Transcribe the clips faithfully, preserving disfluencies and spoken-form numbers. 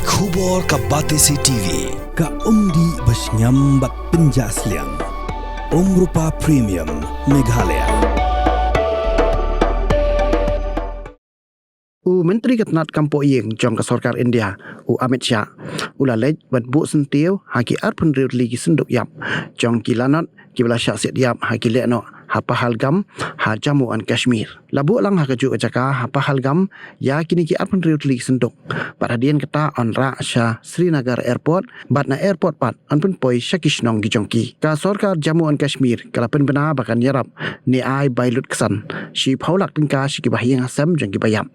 Khubor ka Batesi T V, ka umdih ba shngiam bad pynjah sliang. Umrupa Premium, Meghalaya. U Myntri ka tnat kam poh ïing jong ka sorkar India, u Amit Shah, u la leit ban buh syntiew ha ki arphew hynriew tylli ki synduk ïap jong ki lanot kiba la shah siat ïap ha ki lehnoh ha Pahalgam, ha Jammu and Kashmir. La buh lang ha kajuh ka jaka ha Pahalgam ïa kine ki arphew hynriew tylli ki synduk. Bad hadien kata yn rah sha Srinagar Airport, bad na airport pat yn pynpoi sha ki shnong ki jong ki. Ka sorkar Jammu and Kashmir ka la pynbna ba kan ïarap ne ai bai lut ksan shiphew lak tyngka sha kiba ha ïing ha sem jong kiba ïap,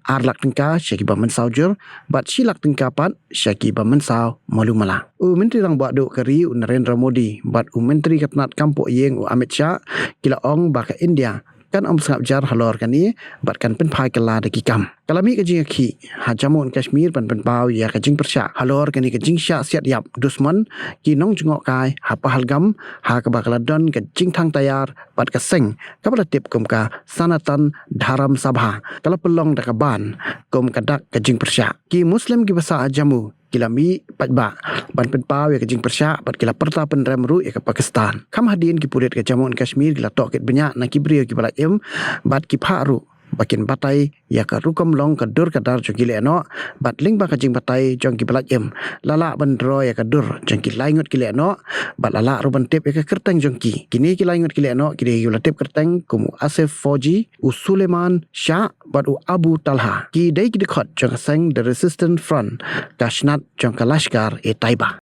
ar lak tyngka sha kiba mynsaw jur, bad shi lak tyngka pat sha kiba mynsaw malu mala. U Myntri Rangbah Duh ka ri, u Narendra Modi, bad u Myntri ka tnat kam poh ïing, u Amit Shah, ki la ong ba ka India kan ym sngap jar halor kane bad kan pynphai kylla da ki kam. Ka la mih ka jingïakhih ha Jammu and Kashmir ban pynpaw ïa ka jingpyrshah halor kane ka jingshah siat ïap dusmon ki nongjngohkai ha Pahalgam, ha kaba ka la don ka jingthang taiar bad ka seng kaba la tip kum ka Sanatan Dharam Sabha ka la pynlong da ka ban kum ka dak ka jingpyrshah. Ki Muslim kiba sah ha Jammu ki la mih paidbah ban pynpaw ïa ka jingpyrshah bad ki la pyrta pynrem ruh ïa ka Pakistan. Kham hadien ki pulit ka Jammu and Kashmir ki la tohkit bniah na ki briew kiba la im bad ki phah ruh ba kin batai ïa ka rukom long ka dur ka dar jong ki lehnoh, bad lyngba ka jingbatai jong kiba la im la lah ban draw ïa ka dur jong ki laingut ki lehnoh, bad la lah ruh ban tip ïa ka kyrteng jong ki. Kine ki laingut ki lehnoh ki dei kiba la tip kyrteng kum u Asif Fauji, u Suleiman Shah, bad u Abu Talha. Ki dei ki dkhot jong ka seng The Resistance Front, ka snat jong ka Lashkar-e-Taiba.